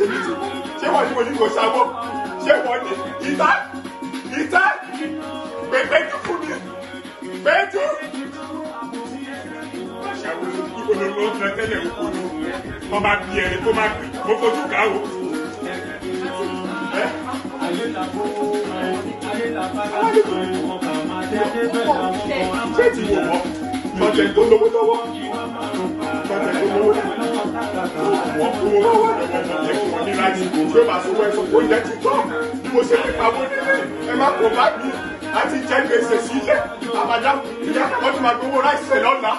ṣe mí tì. Ṣé wọ́n ní mo ní kò ṣàwọ́? Ṣé wọ́n ní ìta? Ìta? Pẹ̀pẹ́jú fún mi. Pẹ̀jú. Aṣàwọ̀ ibo ló lọ lọ tẹ́lẹ̀ oko ni. Wọ́n bá bí ẹni kó má pè. Mo fojú kà ó. Ṣé ti wò wọ́n? Tọ́jẹ̀ tó lówó lọ́wọ́. Tọ́jẹ̀ tó lówó lọ́wọ́. Wọ́n kó owó lọ́wọ́ lọ́wọ́ fún wọn ní láti tí ó bá sọ wọ́n sọ oúnjẹ ti tọ́. Bí mo ṣe fi pamọ́ nílé, ẹ má kó bá mi. A ti jẹ gbèsè sílẹ̀. Àbàdá ìyá wọ́n ti máa gbowó ráìsì lọ́la.